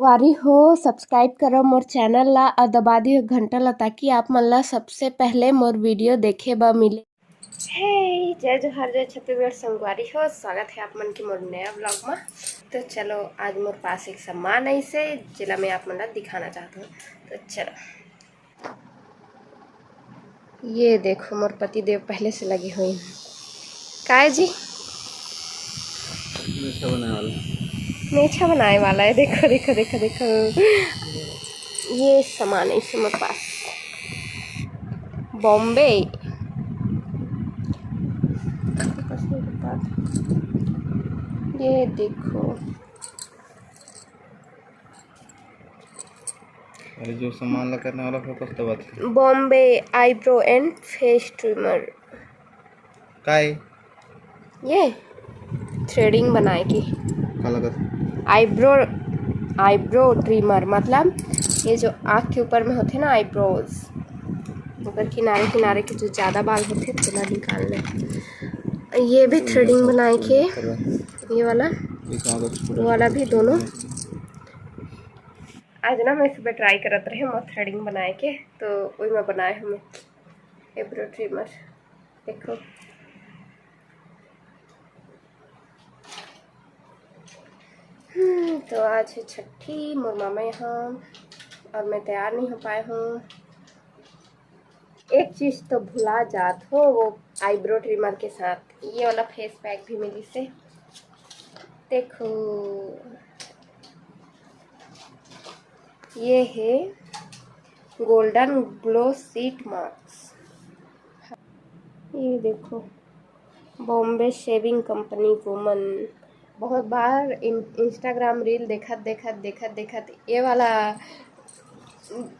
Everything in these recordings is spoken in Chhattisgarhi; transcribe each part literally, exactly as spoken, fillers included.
संगवारी हो, subscribe करो मोर channel ला और दबा दियो घंटा ला, ताकि आप मन ला सबसे पहले मोर video देखे बर मिले। हे, जय जोहार, जय छत्तीसगढ़ संगवारी हो, स्वागत है आप मन के मोर नया vlog मा। तो चलो, आज मोर पास एक सामान आइस हे, जेला मैं आप मन ला दिखाना चाहत हूँ। तो चलो, ये देखो, मोर पति देव पहले से लगे हुए हैं। काय जी? मेछा बनाए वाला। मेछा बनाए वाला है, देखो, देखो, देखो, देखो। ये सामान है इसे मोर पास। बॉम्बे। ये देखो। अरे, जो सामान ला करने वाला focus तो बात है। Bombay eyebrow and face trimmer। काय? ये threading बनाए के। का लगत? Eyebrow, eyebrow trimmer मतलब ये जो आँख के ऊपर में होथे ना eyebrows, ओकर किनारे किनारे के जो ज़्यादा बाल होथे, तेला निकालना। ये भी threading बनाए के, ये वाला, वो वाला भी दोनों। आज ना मैं सुबह try करत रहे मोर threading बनाए के, तो वही मैं बनाए हूँ मैं eyebrow trimmer। देखो, हम्म, तो आज है छठी, मोर मामा यहाँ, और मैं तैयार नहीं हो पाए हूँ। एक चीज़ तो भुला जात हो, वो eyebrow trimmer के साथ ये वाला face pack भी मिलिस हे। देखो, ये है Golden Glow Sheet Mask। ये देखो, Bombay Shaving Company Woman। बहुत बार इन-, Instagram reel देखत, देखत, देखत, देखत ये वाला,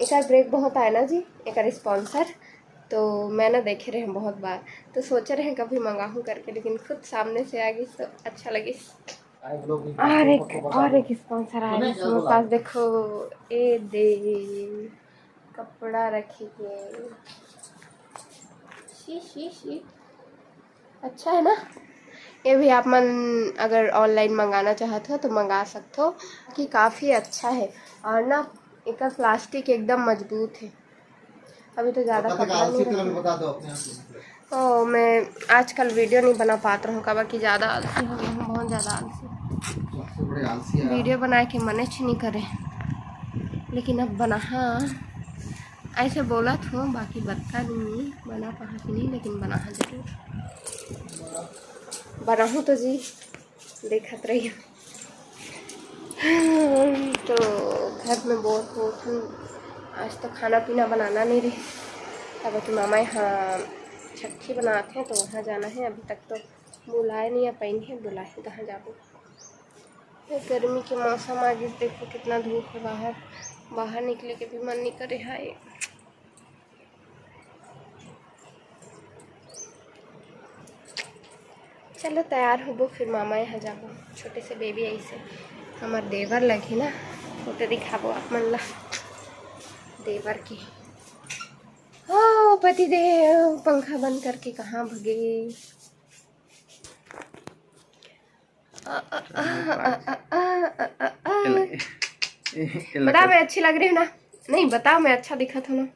एकर break बहुत आए ना जी, एकर sponsor, तो मैं ना देखे रहे बहुत बार, तो सोचे रहे कभी मंगाहूँ करके, लेकिन खुद सामने से आ गई तो अच्छा लगिस। और एक, और एक sponsor आए हे मोर पास, देखो, ये दे कपड़ा रखे के। She, she, she. अच्छा है ना? ये भी आप मन अगर online मंगाना चाहत हो तो मंगा सकत हो, कि काफ़ी अच्छा है। और ना, एकर plastic एकदम मजबूत है। अभी तो ज़्यादा कपड़ा नहीं रखा। ओ, मैं आजकल video नहीं बना पात रहूँ, काबर कि ज़्यादा आलसी हो गई हूँ, बहुत ज़्यादा आलसी। Video बनाए के मनेच नहीं करे, लेकिन अब बना, हाँ, ऐसे बोलत हूँ, बाकी बता नहीं, बना पाहा कि नहीं, लेकिन बना जरूर। बनाहूँ तो जी, देखत रहियो। तो घर में bore होत हूँ, आज तो खाना पीना बनाना नहीं रही, तब तो मामा यहाँ छट्ठी बनाते हैं, तो वहाँ जाना है। अभी तक तो बुलाए नहीं आ पाइन है, बुलाए कहाँ जाबो। ये गर्मी के मौसम आ गई, देखो कितना धूप है बाहर, बाहर निकले के भी मन नहीं करे। हाय, चलो तैयार होबो, फिर मामा यहाँ जाबो। छोटे से baby ऐसे हमार देवर लगे ना, photo दिखाबो आप मन ला देवर के। ओ पति देव पंखा बंद करके कहाँ भगे? बता, मैं अच्छी लग रही हूँ ना? नहीं, बताओ, मैं अच्छा दिखत हूँ ना?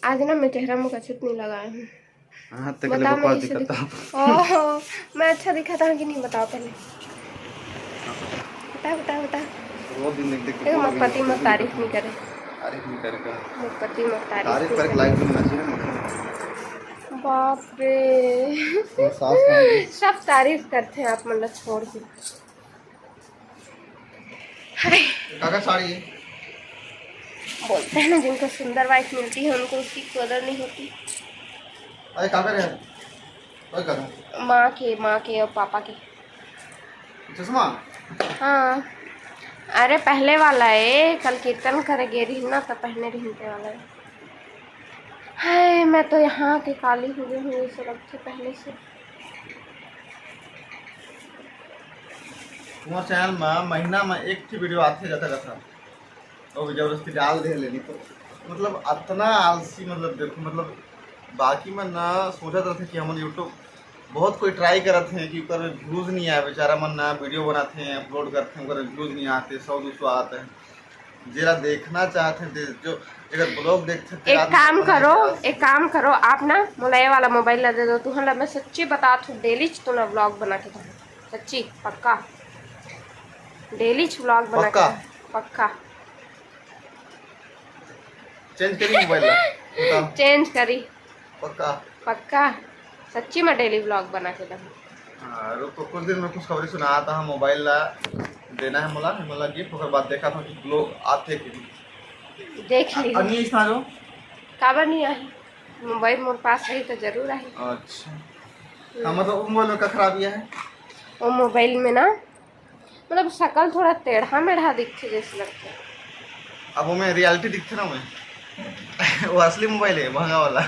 आज ना मैं चेहरा में कछुत नहीं लगाया हूँ। हाँ, तो बता, मैं कैसे दिखत हूँ? ओहो, मैं अच्छा दिखत हूँ कि नहीं, बताओ पहले। बता, बता, बता। देखो, मोर पति मोर तारीफ नहीं करे। तारीफ नहीं करे का? मोर पति मोर तारीफ नहीं करे। बाप रे। सब तारीफ करते हैं आप मन ला छोड़ के। हाय। काकर साड़ी है? बोलते हैं ना, जिनको सुंदर wife मिलती है, उनको उसकी कदर नहीं होती। अरे काकर है? माँ के, माँ के और पापा के। चश्मा? हाँ, अरे पहले वाला है, कल कीर्तन करे गे रही ना, तो पहने रही वाला है। हाय, मैं तो यहाँ के काली हो गई हूँ, ये सब रखे पहले से। तुम्हारे channel में महीना में एक ही video आते जाता रहता, तो भी जबरदस्ती डाल दे लेनी तो, मतलब, इतना आलसी, मतलब, देखो, मतलब, बाकी मन ना सोचत रहते कि हमन YouTube बहुत कोई try करत हैं कि ओकर views नहीं आए, बेचारा मन ना video बनाते हैं, upload करते हैं, ओकर views नहीं आते, सौ दो सौ आते हैं। जेला देखना चाहत हे, दे-, जो अगर ब्लॉग देखथे, एक काम करो, एक काम करो, आप ना मोला ये वाला मोबाइल ला दे दो, तुहन ला मैं सच्ची बतात हूँ, डेली तुमन ला ब्लॉग बना के दो, सच्ची पक्का, डेली ब्लॉग बना के पक्का? दो, पक्का। चेंज करी मोबाइल ला, बताओ। चेंज करी। पक्का? पक्का, सच्ची में डेली ब्लॉग बना के दो। हाँ, रुको, कुछ दिन में कुछ खबरी सुनाता हूँ। मोबाइल ला देना है मोला, मोला गिफ्ट, ओकर बाद देखा था कि ब्लॉग आथे कि नहीं। देख ली। अन्य स्थान हो? काबर नहीं आही? मोबाइल मोर पास रही तो जरूर आही। अच्छा। हम्म। हाँ, मतलब, वो मोबाइल में का खराबी है? वो मोबाइल में ना, मतलब, शकल थोड़ा टेढ़ा मेढ़ा दिखथे जैसे लगता है। अब वो में रियलिटी दिखथे ना, मैं वो असली मोबाइल है, महंगा वाला।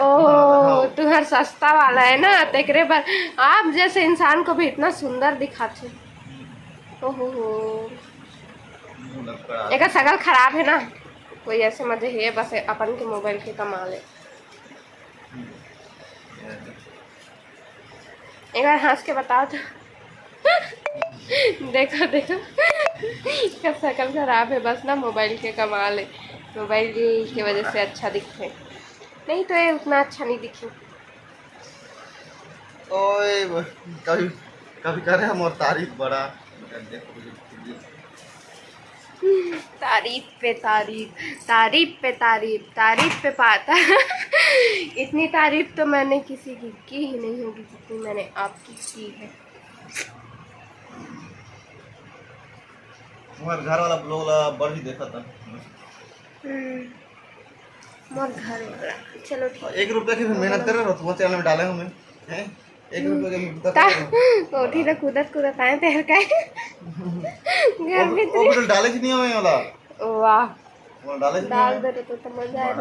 ओहो, हाँ। तुम्हार सस्ता वाला है ना, तेकरे बर आप जैसे इंसान को भी इतना सुंदर दिखाथे। ओहो हो। एकर शकल खराब है ना, कोई ऐसे मजे है, बस अपन के मोबाइल के कमाल है। एक बार हंस के बताओ तो। देखो, देखो, इसका शकल खराब है, बस ना मोबाइल के कमाल है, मोबाइल की वजह से अच्छा दिखते हैं, नहीं तो ये उतना अच्छा नहीं दिखे। ओए, कभी, कभी करे हम और तारीफ बड़ा। तारीफ पे तारीफ, तारीफ पे तारीफ, तारीफ पे पाता। इतनी तारीफ तो मैंने किसी की की ही नहीं होगी जितनी मैंने आपकी की है। तुम्हारे घर वाला ब्लॉग ला बड़ ही देखा था। हम्म, मोर घर वाला, चलो ठीक। एक रुपया की भी मेहनत करे रहो, तुम्हारे चैनल में डाले हूँ मैं, हैं? एक रुपया के भी ता, कोठी ला कूदत कूदत आए तेहर का। घर वो, भीतरी। वो तो डाले ही नहीं हमें वाला। वाह। वो डाले ही नहीं डाल हमें। दे तो, तो मजा आए।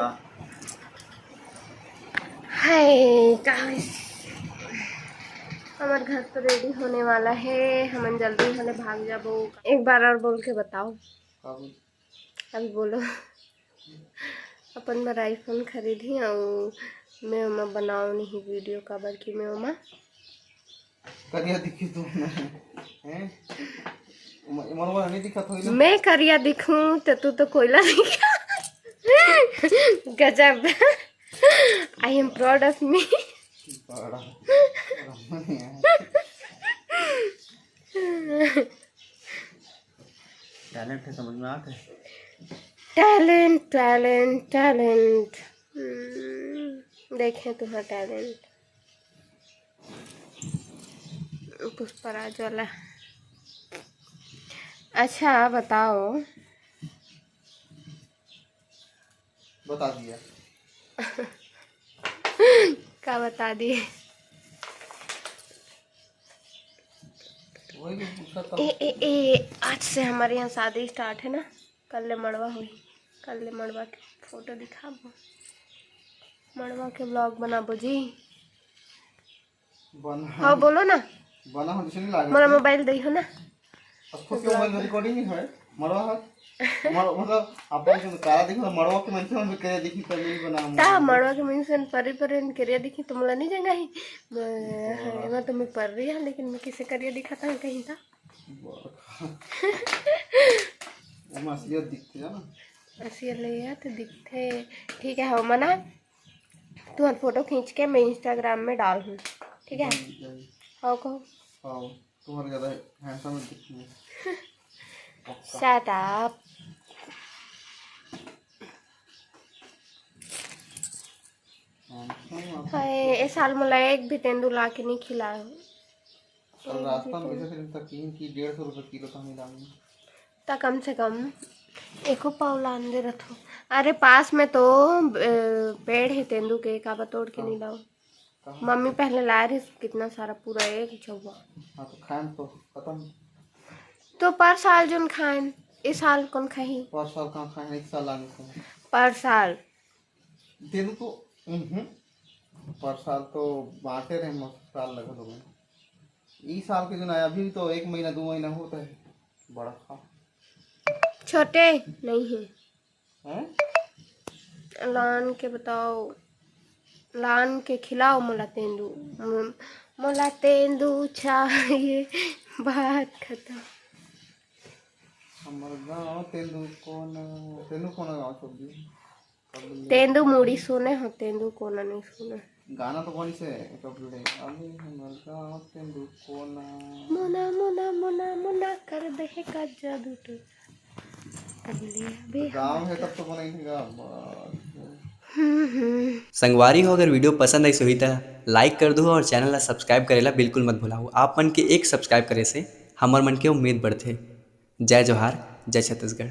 हाय, का होइस? हमार घर तो रेडी होने वाला है, हमन जल्दी होने भाग जाबो। एक बार और बोल के बताओ। का बोल? अभी बोलो। अपन बर iPhone खरीदी अउ मैं ओमा बनाओ नहीं वीडियो, काबर कि मैं ओमा करिया दिखी तू। हैं? म-, मरवा नहीं दिखत होई ना? मैं करिया दिखूं तो तू तो कोयला दिखा। गजब। I am proud of me। बड़ा। टैलेंट है, समझ में आते हैं। Talent, talent, talent. हम्म, देखें तुम्हारा टैलेंट। पुष्पराज वाला। अच्छा, बताओ। बता दिया। का बता दिए? वही तो पूछा था। ए, ए, ए, आज से हमारे यहाँ शादी स्टार्ट है ना, कल ले मड़वा हुई, कल ले मड़वा के फोटो दिखाबो, मड़वा के ब्लॉग बनाबो जी। बना। हाँ, बोलो ना। बना हो जैसे नहीं लागत मोला है। मोबाइल दई हो ना। अब खुद के मोबाइल में रिकॉर्डिंग नहीं है, मड़वा है। मड़-, मतलब, आप लोग जो काला दिखो, मड़वा के मन से हम करिया दिखी, तब नहीं बना हम ता लोग। मड़वा के मन से परी परी करिया दिखी, तो मोला नहीं जंगा ही। मैं, हाँ। मैं तो मैं परी रही है, लेकिन मैं किसे करिया दिखाता हूँ कहीं था। बड़ा। वो में असलियत दिखती है ना। असलियत ले यार तो दिखते। ठीक है, हो मना। तुहर फोटो खींच के मैं Instagram में डाल हूँ, ठीक है? हम्म, हम्म। हाँ, कहो। हाँ, तुम्हारे ज्यादा handsome दिखती है। पक्का। Shut up। Handsome आप। हाय, ए साल मोला एक भी तेंदू ला के नहीं खिलाए हो। और रास्ता में वैसे फिर तक तीन की डेढ़ सौ रुपये किलो तो हमें लानी। त कम से कम एको पाव लान दे रथो। अरे, पास में तो, अ, पेड़ है तेंदू के, काबर तोड़ के नहीं लाओ? कहाँ? मम्मी पहले लाए रहिस कितना सारा, पूरा एक झउवा। हाँ, तो खाएन तो खत्म। तो पर साल जोन खाएन, ए साल कौन खाही? पर साल कहाँ खाएन, एक साल लागे खाएन। पर साल। तेंदू तो, उहुं, पर साल तो बांटे रहे, मस्त साल लगा दो। ई साल के जो ना, अभी तो एक महीना, दो महीना होता है, बड़ा खा। छोटे नहीं है। हैं? लान के बताओ, लान के खिलाओ मोला तेंदू। मो-, मोला तेंदू चाहिए, बात खत्म। हमर गाँव तेंदू कोना, तेंदू कोना गाँव छोड़ दी। तेंदू मुड़ी सुने हो, तेंदू कोना नहीं सुने। गाना तो कौन से कब ले? अभी हमर गाँव तेंदू कोना। मुना मुना मुना मुना कर दे है का जादू टोना। अगले अबे गाँव है तब तो बनाई थी गाँव। हम्म हम्म। संगवारी हो, अगर वीडियो पसंद आइस होही त लाइक कर दू और चैनल ला सब्सक्राइब करेला बिल्कुल मत भुलाओ। आप मन के एक सब्सक्राइब करे से हमर मन के उम्मीद बढ़थे। जय जोहार, जय छत्तीसगढ़।